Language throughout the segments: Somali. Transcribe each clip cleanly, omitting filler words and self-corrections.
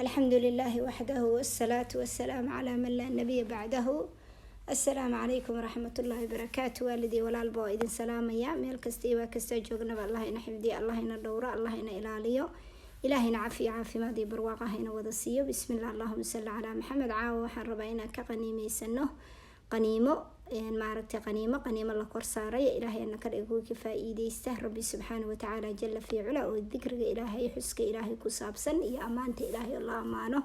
Alxamdu lilaahi waxdahu, wasalaatu wasalaamu calaa man laa nabiya bacdahu. Assalaamu calaykum waraxmatullaahi wabarakaatu. Waalidii walaalba waa idin salaamaya meel kasta iyo waa kastaa joognaba. Allah ina xifdiyo, Allah ina dhowro, Allah ina ilaaliyo, ilaahayna cafiyo, caafimaad iyo barwaaqo hayna wada siiyo. Bismillah, allahuma salli calaa Maxamed. Caawa waxaan rabaa inaan ka qaniimeysano qaniimo, maaragtay, qaniimo, qaniimo la kor saaray. Ilaahayna ka dhigo kuwii ka faa-iideysta. Rabbi subxaana watacaala jala fii culaa, oo dikriga Ilaahay, xuska Ilaahay ku saabsan iyo ammaanta Ilaahay oo la ammaano,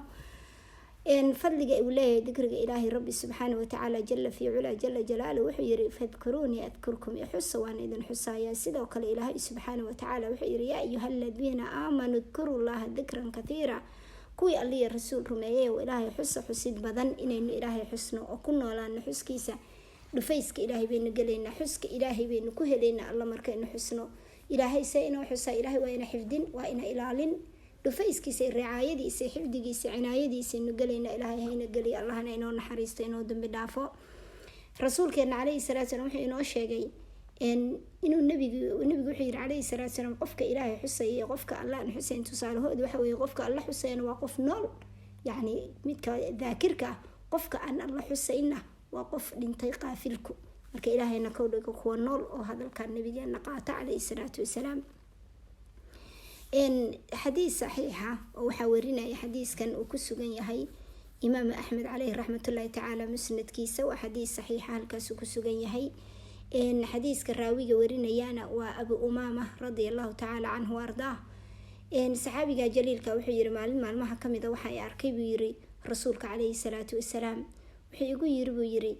fadliga uu leeyahay dikriga Ilaahay. Rabbi subxaana watacaala jala fii culaa, jala jalaalu, wuxuu yiri: "Fadkuruunii adkurkum", ixusa, waan idin xusayaa. Sidoo kale Ilaahay subxaana watacaala wuxuu yiri: "Yaa ayuha aladiina aamanuu udkuruu llaha dikran kathiira", kuwii Alliya Rasuul rumeeyay oo Ilaahay xusa xusid badan. Inaynu Ilaahay xusno oo ku noolaano xuskiisa, dhufayska Ilaahay baynu gelaynaa, xuska Ilaahay baynu ku helaynaa. Alla markaynu xusno, Ilaahay see inoo xusaa? Ilaahay waa ina xifdin, waa ina ilaalin. Dhufayskiisa, ricaayadiisa, xifdigiisa, cinaayadiisaynu gelaynaa. Ilaahay hayna geliyo, Allahna inoo naxariisto, inoo dambi dhaafo. Rasuulkeena caleyhi salaatu salaam wuxuu inoo sheegay inuu nabigu wuxuu yiri caleyhi salaatu salaam: qofka Ilaahay xusaya iyo qofka Alla aan xusayn tusaalahooda waxa weeye, qofka Alla xusayana waa qof nool, yacni midka daakirka ah. Qofka aan Alla xusayna waa qof dhintay, qaafilku. Marka Ilaahayna kow dhigo kuwa nool oo hadalkan nabigeena qaata caleyhi salaatu wasalaam. Xadiis saxiixa oo waxaa warinaya, xadiiskan uu ku sugan yahay Imaam Axmed caleyhi raxmatullaahi tacaala musnadkiisa. Waa xadiis saxiixa, halkaasuu ku sugan yahay. Xadiiska raawiga warinayana waa Abu Umaama radia allahu tacaala canhu ardaah. Saxaabiga jaliilka wuxuu yiri: maalin maalmaha kamid a waxa ay arkay, buu yiri, Rasuulka caleyhi salaatu wasalaam. Wuxuu igu yiri, buu yiri: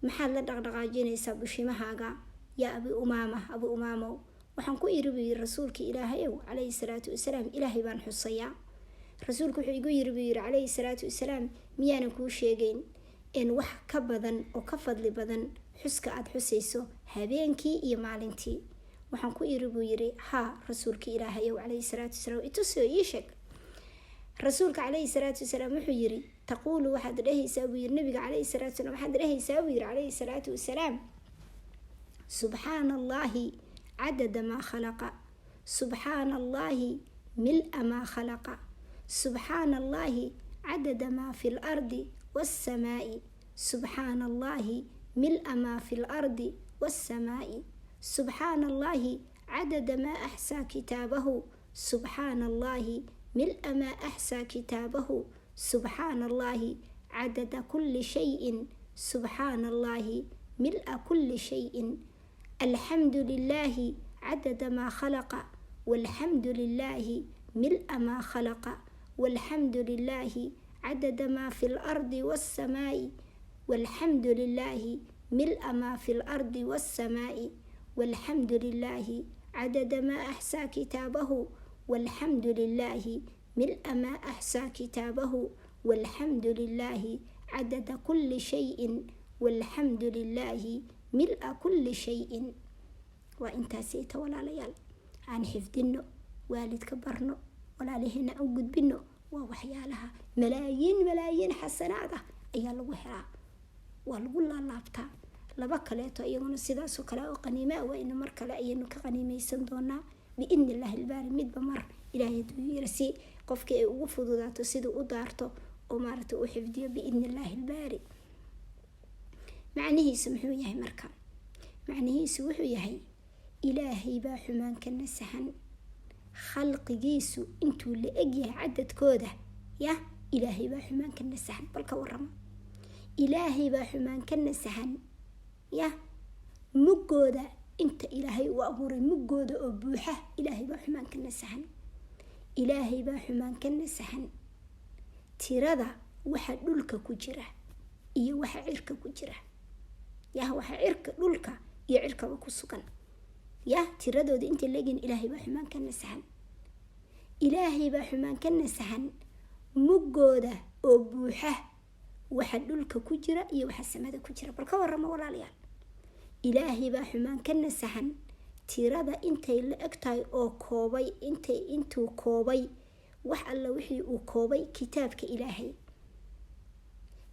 "Maxaad la dhaqdhaqaajinaysaa bushimahaaga, yaa Abi Umaama, Abu Umaamow?" Waxaan ku iri, buu yiri, "Rasuulka Ilaahayow caleyhi salaatu wasalaam, Ilaahay baan xusayaa." Rasuulku wuxuu igu yiri, buu yiri caleyhi salaatu wasalaam: "Miyaanan kuu sheegeyn in wax ka badan oo ka fadli badan xuska aada xusayso habeenkii iyo maalintii?" Waxaan ku iri, buu yiri, "Haa, Rasuulka Ilaahayow caleyhi salaatu wasalaam, itusi oo ii sheeg." Rasuulka caleyhi salaatu wasalaam wuxuu yiri: "Taquulu", waxaad dhehaysaa, buu yiri nabiga caleyhi salaatu wasalaam, waxaad dhehaysaa, buu yiri caleyhi salaatu wasalaam: "Subxaana Allahi cadada maa khalaqa, subxaana Allahi mil-a maa khalaqa, subxaana Allahi cadada maa fi lardi waassamaa'i, subxaana Allahi mil-a maa fi lardi waassamaa'i, subxaana Allahi cadada maa axsaa kitaabahu, subxaana Allahi mil-a maa axsaa kitaabahu, subxaana Allahi cadada kulli shayin, subxaana Allahi mil-a kulli shayin, alxamdu lilaahi cadada maa khalaqa, walxamdu lilaahi mil-a maa khalaqa, walxamdu lilaahi cadada maa fi lardi waassamaa'i, walxamdu lilaahi mil-a maa fi lardi waassamaa'i, walxamdu lilaahi cadada maa axsaa kitaabahu, walxamdu lilaahi mil-a maa axsaa kitaabahu, walxamdu lilaahi cadada kulli shayin, walxamdu lilaahi mil-a kulli shayin." Waa intaasayta, walaalayaal. Aan xifdino, waalidka barno, walaalaheena aan gudbino. Waa waxyaalaha malaayiin malaayiin xasanaad ah ayaa lagu helaa, waa lagu laalaabtaa. Laba kaleeto iyaguna sidaasoo kale oo qaniimaa waa inu mar kale ayaynu ka qaniimeysan doonaa biidni Illaahi ilbaari. Midba mar, Ilaahay haduu yiri, si qofkii ay ugu fududaato siduu u daarto oo maaragtay u xifdiyo biidni Illaahi ilbaari. Macnihiisu muxuu yahay marka? Macnihiisu wuxuu yahay: Ilaahay baa xumaan ka nasahan, khalqigiisu intuu la egyahay cadadkooda. Yah, Ilaahay baa xumaan ka nasahan. Bal ka warama, Ilaahay baa xumaan ka nasahan. Yah, muggooda inta Ilaahay uu abuuray, muggooda oo buuxa, Ilaahay baa xumaan ka nasahan. Ilaahay baa xumaan ka nasahan tirada waxa dhulka ku jira iyo waxa cirka ku jira. Yah, waxa cirka, dhulka iyo cirkaba ku sugan, yah, tiradooda intay leegyihin, Ilaahay baa xumaan ka nasahan. Ilaahay baa xumaan ka nasahan muggooda oo buuxa, waxa dhulka ku jira iyo waxa samada ku jira. Bal ka warama, walaalayaal. Ilaahay baa xumaan ka nasahan tirada intay la eg tahay oo koobay, intay intuu koobay, wax alla wixii uu koobay kitaabka Ilaahay.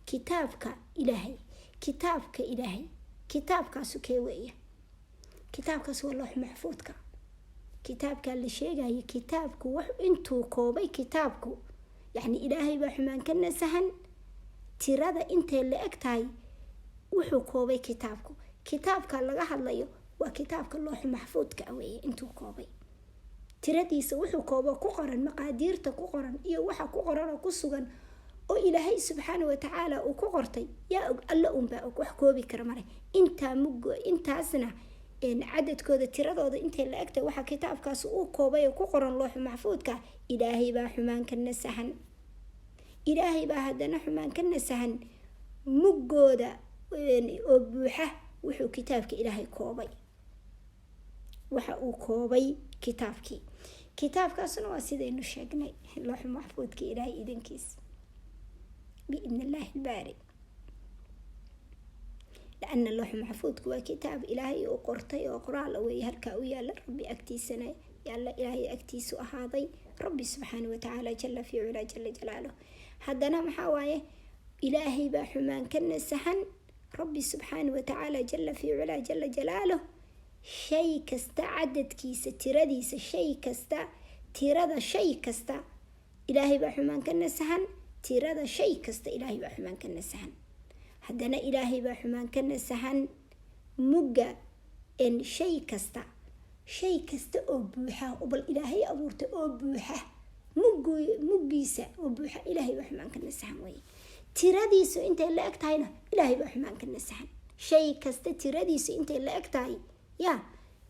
Kitaabka Ilaahay, kitaabka Ilaahay, kitaabkaasu kee weeya? Kitaabkaas waa Loox Maxfuudka, kitaabkaa la sheegayo. Kitaabku wax intuu koobay kitaabku. Yacni Ilaahay baa xumaan ka nasahan tirada intay la eg tahay wuxuu koobay kitaabku. Kitaabka laga hadlayo waa kitaabka looxu maxfuudka ah weeye. Intuu koobay tiradiisa, wuxuu koobo ku qoran, maqaadiirta ku qoran iyo waxa ku qoran oo ku sugan oo Ilaahay subxaana watacaala uu ku qortay, yaa og? Alla unbaa og, wax koobi kara male. Intaa muggo intaasna cadadkooda, tiradooda intay la egtahay waxaa kitaabkaas uu koobay oo ku qoran looxu maxfuudka, Ilaahay baa xumaan ka nasahan. Ilaahay baa haddana xumaan ka nasahan muggooda oo buuxa wuxuu kitaabka Ilaahay koobay, waxa uu koobay kitaabkii. Kitaabkaasna waa sidaynu sheegnay, looxu maxfuudka, Ilaahay idankiis, biidn Illaahi albaari, laana looxu maxfuudku waa kitaab Ilaahay uu qortay oo qoraal weeye, halkaa u yaala, Rabbi agtiisana yaalla, Ilaahay agtiisu ahaaday, Rabbi subxaana watacaala jala fi culaa jala jalaaluh. Haddana maxaa waaye? Ilaahay baa xumaan ka nasahan, Rabbi subxaana watacaala jala fi culaa jala jalaaluh, shay kasta cadadkiisa, tiradiisa, shay kasta, tirada shay kasta. Ilaahay baa xumaan ka nasahan tirada shay kasta. Ilaahay baa xumaan ka nasahan. Haddana Ilaahay baa xumaan ka nasahan mugga shay kasta, shay kasta oo buuxa oo bal Ilaahay abuurtay oo buuxa, muggiisa oo buuxa Ilaahay baa xumaan ka nasahan weye. Tiradiisu intay la eg tahayna Ilaahay baa xumaan ka nasahan. Shay kasta tiradiisu intay la eg tahay ya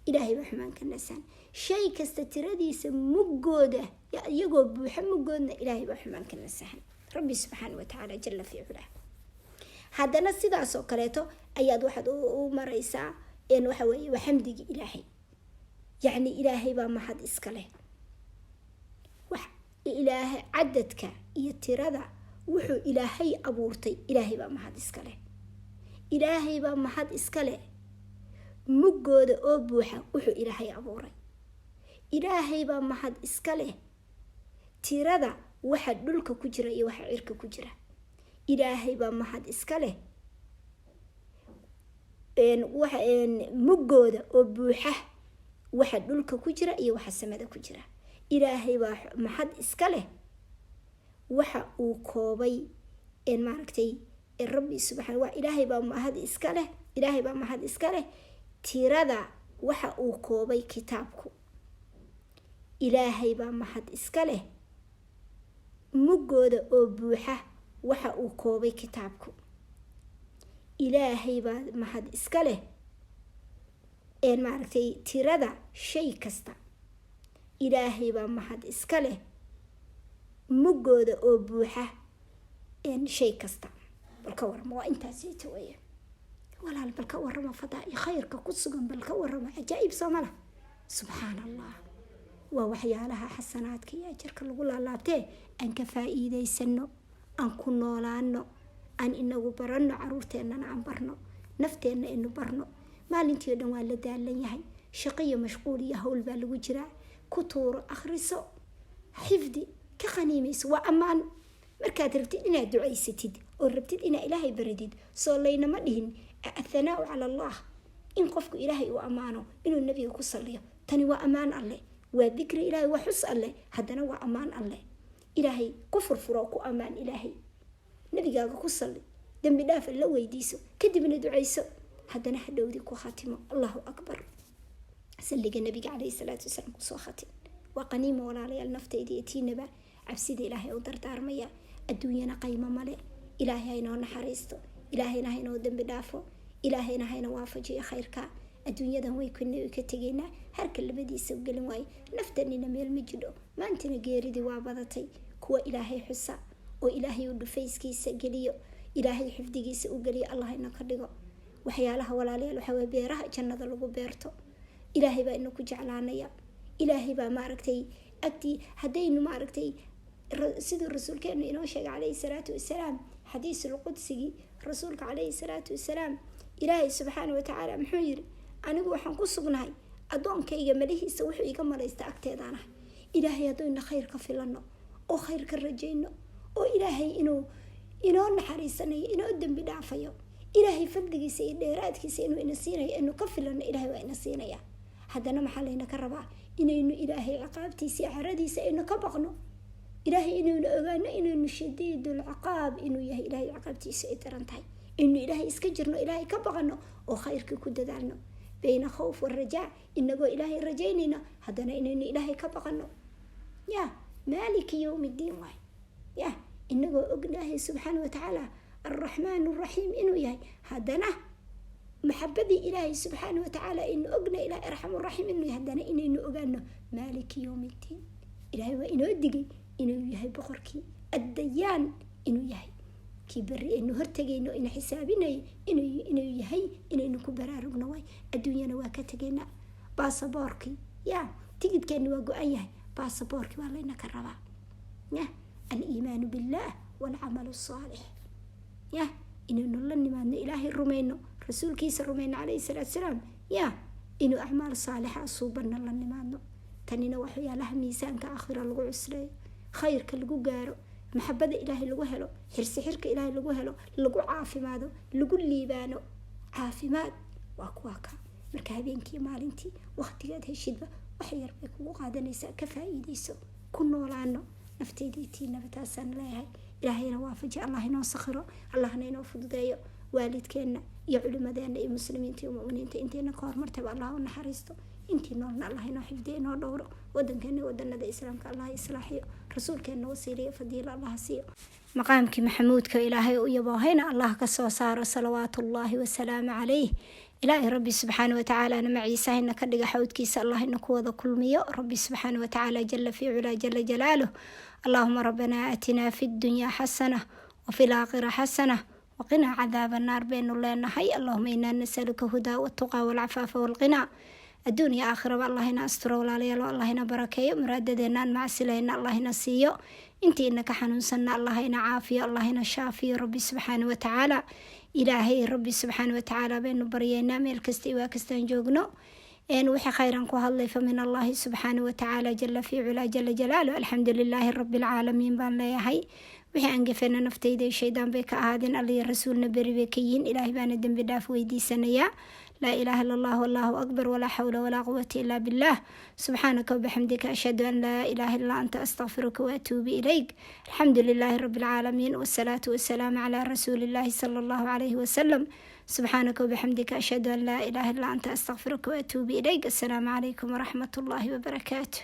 Ilaahay baa xumaan ka nasahan. Shay kasta tiradiisa muggooda iyagoo buuxa muggoodna Ilaahay baa xumaan ka nasahan, Rabbi subxaana watacaala jala fi culaa. Haddana sidaasoo kaleeto ayaad waxaad u maraysaa, waxa weeye waa xamdigii Ilaahay. Yacni Ilaahay baa mahad iska leh. Wax Ilaahay cadadka iyo tirada wuxuu Ilaahay abuurtay, Ilaahay baa mahad iska leh. Ilaahay baa mahad iska leh muggooda oo buuxa wuxuu Ilaahay abuuray. Ilaahay baa mahad iska leh tirada waxa dhulka ku jira iyo waxa cirka ku jira. Ilaahay baa mahad iska leh muggooda oo buuxa waxa dhulka ku jira iyo waxa samada ku jira. Ilaahay baa mahad iska leh waxa uu koobay, maaragtay, Rabbi subxaana wa Ilaahay baa mahad iska leh. Ilaahay baa mahad iska leh tirada waxa uu koobay kitaabku. Ilaahay baa mahad iska leh muggooda oo buuxa waxa uu koobay kitaabku. Ilaahay baa mahad iska leh, maaragtay, tirada shay kasta. Ilaahay baa mahad iska leh muggooda oo buuxa shay kasta. Bal ka warama, waa intaasita weeye, walaal. Bal ka warama fadaa iyo khayrka ku sugan, bal ka warama. Cajaa'ib soo mala? Subxaan Allah, waa waxyaalaha xasanaadka iyo ajarka lagu laalaabtee. Aan ka faa'iidaysano, aan ku noolaano, aan inagu baranno, caruurteennana aan barno, nafteenna aynu barno. Maalintii o dhan waa la daalan yahay, shaqo iyo mashquul iyo hawl baa lagu jiraa. Ku tuuro, akhriso, xifdi ka qaniimayso, waa ammaan. Markaad rabtid inaad ducaysatid oo rabtid inaad Ilaahay baridid, soo laynama dhihin athanaau cala Allah, in qofku Ilaahay uu ammaano, inuu Nebiga ku saliyo? Tani waa ammaan Alleh, waa dikri Ilaahay, waa xus Alleh, haddana waa ammaan Alleh. Ilaahay ku furfuro, ku ammaan Ilaahay, Nebigaaga ku salli, dembi dhaaf la weydiiso, kadibna ducayso, haddana hadhowdii ku khatimo Allahu akbar, salliga Nebiga caleyhi salaatu wasalaam kusoo khatim. Waa qaniimo, walaalayaal. Naftayda iyo tiinaba cabsida Ilaahay u dardaarmaya. Adduunyana qaymo male. Ilaahay haynoo naxariisto, Ilaahayna haynoo dembi dhaafo, Ilaahayna hayna waafajiyo khayrka. Adduunyadan way ka tegaynaa, harka labadiisa gelin waayo, naftanina meel ma jidho. Maantana geeridii waa badatay. Kuwa Ilaahay xusa oo Ilaahay uu dhufayskiisa geliyo, Ilaahay xifdigiisa u geliyo, Allah ina ka dhigo. Waxyaalaha, walaalayaal, waxaa waye beeraha jannada lagu beerto. Ilaahay baa ina ku jeclaanaya. Ilaahay baa, maaragtay, agtii haddaynu, maaragtay, siduu rasuulkeenu inoo sheegay calayhi salaatu wasalaam, xadiisul qudsigii rasuulka calayhi salaatu wasalaam, Ilaahay subxaana watacaala muxuu yiri? Anigu waxaan ku sugnahay addoonkayga malihiisa wuxuu iga malaysta agteedaanahay. Ilaahay haddayna khayr ka filano oo khayr ka rajayno oo Ilaahay inuu inoo naxariisanayo, inoo dembi dhaafayo, Ilaahay fadligiisa iyo dheeraadkiisa inuu ina siinayo aynu ka filano, Ilahay waa ina siinaya. Haddana maxaa layna ka rabaa? Inaynu Ilaahay ciqaabtiisa iyo caradiisa aynu ka baqno. Ilaahay inaynu ogaano inaynu shadiidul ciqaab inuu yahay, Ilaahay ciqaabtiisa ay daran tahay, inuu Ilaahay iska jirno, Ilaahay ka baqano oo khayrkii ku dadaalno. Bayna khawf warajaa, inagoo Ilaahay rajaynayna, haddana inaynu Ilaahay ka baqano. Ya maaliki yowm iddiin waay. Ya inagoo og Ilaahay subxaana watacaala arraxmaan araxiim inuu yahay, haddana maxabadii Ilaahay subxaana watacaala aynu ogna Ilahay arxam raxiim inuu yahay, haddana inaynu ogaano maaliki yowm iddiin. Ilaahay waa inoo digay inuu yahay boqorkii addayaan, inuu yahay kii berri aynu hortegayno, ina xisaabinayo inuu yahay, inaynu ku baraarugno waay. Adduunyana waa ka tegaynaa, baasaboorkii ya tigidkeeni waa go-an yahay, baasaboorkii waa layna ka rabaa. Ya aliimaanu billaah waalcamalu saalix, ya inaynu la nimaadno, Ilaahay rumayno, rasuulkiisa rumayno calayhi salaatu salaam, ya inuu acmaal saalixa suubanna la nimaadno. Tanina waxyaalaha miisaanka aakhira lagu cusleeyo, khayrka lagu gaaro, maxabada Ilaahay lagu helo, xirsi xirka Ilaahay lagu helo, lagu caafimaado, lagu liibaano. Caafimaad waa kuwaa ka marka habeenkii maalintii waqtigaad heshidba wax yar bay kugu qaadanaysaa, ka faa'iidayso, ku noolaano. Nafteydii tiinaba taasaan leeyahay. Ilaahayna waafaji, Allah inoo sakhiro, Allahna inoo fududeeyo. Waalidkeenna iyo culimadeenna iyo muslimiinta iyo muminiinta intayna ka hormartaba Allah u naxariisto, intii noolna Allah inoo xifdiyo, inoo dhowro. Wadankeena, wadanada islaamka Allah islaaxiyo. Rasuulkeenna wasiiliyo fadiilo Allah siiyo, maqaamkii maxamuudka Ilaahay u yaboohayna Allah ka soo saaro, salawaatullaahi wasalaamu calayh. Ilaahay Rabbi subxaana watacaalana maciisa hayna ka dhiga, xawdkiisa Allah ina ku wada kulmiyo. Rabbi subxaana watacaala jala fii culaa jala jalaaluh. Allahuma rabbanaa aatinaa fi ddunyaa xasana wafi laakhira xasana waqinaa cadaaba naar baynu leenahay. Allahuma inaa nasaluka hudaa watuqaa walcafaafa walqinaa. Adduun iyo aakhiraba Allah ina asturo, walaalayaal. Allah ina barakeeyo, muraadadeena aan macsilayna Allah ina siiyo, intii ina ka xanuunsanna Allah ina caafiyo, Allah ina shaafiyo. Rabbi subxaana watacaala, Ilaahay Rabbi subxaana watacaala baynu baryeynaa meel kasta iyo waa kastaan joogno. Wixii khayran ku hadlay fa min Allahi subxaana watacaala jala fii culaa jala jalaalu. Alxamdu lilaahi rabbi alcaalamiin baan leeyahay. Wixii aan gafena naftayda iyo shaydaan bay ka ahaadeen, Alla iyo rasuulna beri bay ka yihiin. Ilaahay baana dembi dhaaf weydiisanayaa. Laa ilaaha illa Allah, wallahu akbar, walaa xawla walaa quwata ilaa billah. Subxaanaka wabixamdika, ashhadu an laa ilaaha illaa anta, astaqfiruka waatuubu ilayk. Alxamdu lilaahi rabbi alcaalamiin, wasalaatu wasalaamu calaa rasuuli illahi sala allahu calayhi wasalam. Subxaanaka wabixamdika, ashhadu an laa ilaaha illaa anta, astaqfiruka waatuubu ilayk. Assalaamu calaykum waraxmat ullaahi wabarakaatu.